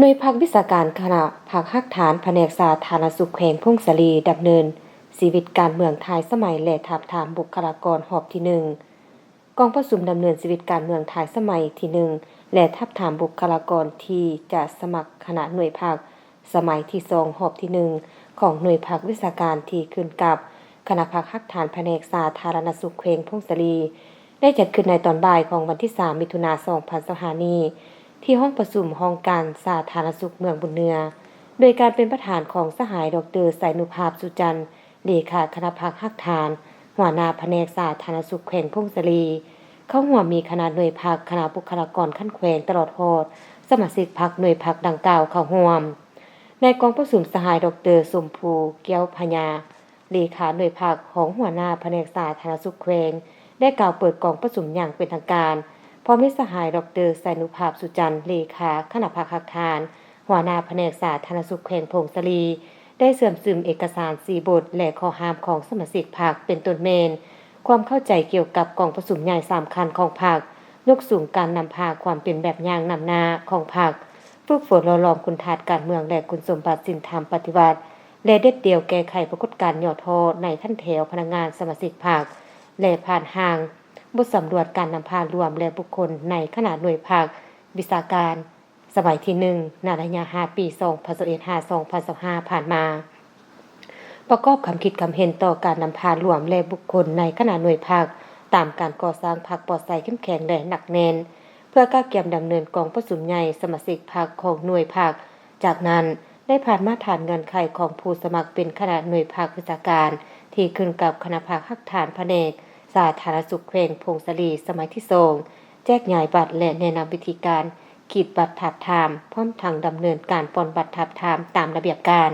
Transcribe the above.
ໂດຍພັກວິຊາການຄະນະພັກຮາກຖານພະແນກສາທາລະນະສຸກແຂວງຜົ້ງສາລີ ດຳເນີນຊີວິດການເມືອງທ້າຍສະໄໝ ແລະ ທາບທາມບຸກຄະລາກອນຮອບທີໜຶ່ງ. ກອງປະຊຸມດຳເນີນຊີວິດການເມືອງທ້າຍສະໄໝທີໜຶ່ງ ແລະ ທາບທາມບຸກຄະລາກອນທີ່ຈະສະໝັກຄະນະໜ່ວຍພັກສະໄໝທີສອງ ຮອບທີໜຶ່ງ ຂອງໜ່ວຍພັກວິຊາການທີ່ຂຶ້ນກັບຄະນະພັກຮາກຖານພະແນກສາທາລະນະສຸກແຂວງຜົ້ງສາລີ ໄດ້ຈັດຂຶ້ນໃນຕອນບ່າຍຂອງວັນທີສາມ ມິຖຸນາ ສອງພັນຊາວຫ້ານີ້ ທີ່ຫ້ອງປະຊຸມຫ້ອງການສາທາລະນະສຸກເມືອງບຸນເໜືອ ໂດຍການເປັນປະທານຂອງສະຫາຍ ດອກເຕີ ໄຊນຸພາບ ສຸຈັນ ເລຂາຄະນະພັກຮາກຖານ ຫົວໜ້າພະແນກສາທາລະນະສຸກແຂວງຜົ້ງສາລີ. ເຂົ້າຮ່ວມມີຄະນະໜ່ວຍພັກ, ຄະນະບຸກຄະລາກອນຂັ້ນແຂວງ ຕະຫຼອດຮອດສະມາຊິກພັກໜ່ວຍພັກດັ່ງກ່າວເຂົ້າຮ່ວມ. ໃນກອງປະຊຸມ ສະຫາຍ ດອກເຕີ ສົມພູ ແກ້ວພະຍາ ເລຂາໜ່ວຍພັກ, ຮອງຫົວໜ້າພະແນກສາທາລະນະສຸກແຂວງ ໄດ້ກ່າວເປີດກອງປະຊຸມຢ່າງເປັນທາງການ, ພ້ອມດ້ວຍສະຫາຍ ດອກເຕີ ໄຊນຸພາບ ສຸຈັນ ເລຂາຄະນະພັກຮາກຖານ ຫົວໜ້າພະແນກສາທາລະນະສຸກແຂວງຜົ້ງສາລີ ໄດ້ເຊື່ອມຊຶມເອກະສານສີ່ບົດ ແລະ ຂໍ້ຫ້າມຂອງສະມາຊິກພັກ ເປັນຕົ້ນແມ່ນ ຄວາມເຂົ້າໃຈກ່ຽວກັບກອງປະຊຸມໃຫຍ່ສຳຄັນຂອງພັກ, ຍົກສູງການນຳພາຄວາມເປັນແບບຢ່າງນຳໜ້າຂອງພັກ, ຝຶກຝົນຫຼໍ່ຫຼອມຄຸນທາດການເມືອງ ແລະ ຄຸນສົມບັດສິນທຳປະຕິວັດ ແລະ ເດັດດ່ຽວແກ້ໄຂປາກົດການຫຍໍ້ທໍ້ໃນຖັນແຖວພະນັກງານສະມາຊິກພັກ ແລະ ຜ່ານຮ່າງບົດສຳຫຼວດການນຳພາລວມ ແລະ ບຸກຄົນໃນຄະນະໜ່ວຍພັກວິຊາການ ສະໄໝທີໜຶ່ງ ໃນໄລຍະຫ້າປີ ສອງພັນຊາວເອັດ ຫາ ສອງພັນຊາວຫ້າ ຜ່ານມາ, ປະກອບຄຳຄິດຄຳເຫັນຕໍ່ການນຳພາລວມ ແລະ ບຸກຄົນໃນຄະນະໜ່ວຍພັກ ຕາມການກໍ່ສ້າງພັກປອດໃສເຂັ້ມແຂງ ແລະ ໜັກແໜ້ນ ເພື່ອກະກຽມດຳເນີນກອງປະຊຸມໃຫຍ່ສະມາຊິກພັກຂອງໜ່ວຍພັກ. ຈາກນັ້ນ ໄດ້ຜ່ານມາດຖານເງື່ອນໄຂຂອງຜູ້ສະໝັກເປັນຄະນະໜ່ວຍພັກວິຊາການ ທີ່ຂຶ້ນກັບຄະນະພັກຮາກຖານພະແນກສາທາລະນະສຸກແຂວງຜົ້ງສາລີ ສະໄໝທີສອງ, ແຈກຢາຍບັດ ແລະ ແນະນຳວິທີການ ຂີດບັດທາບທາມ ພ້ອມທັງດຳເນີນການປ່ອນບັດທາບທາມຕາມລະບຽບການ.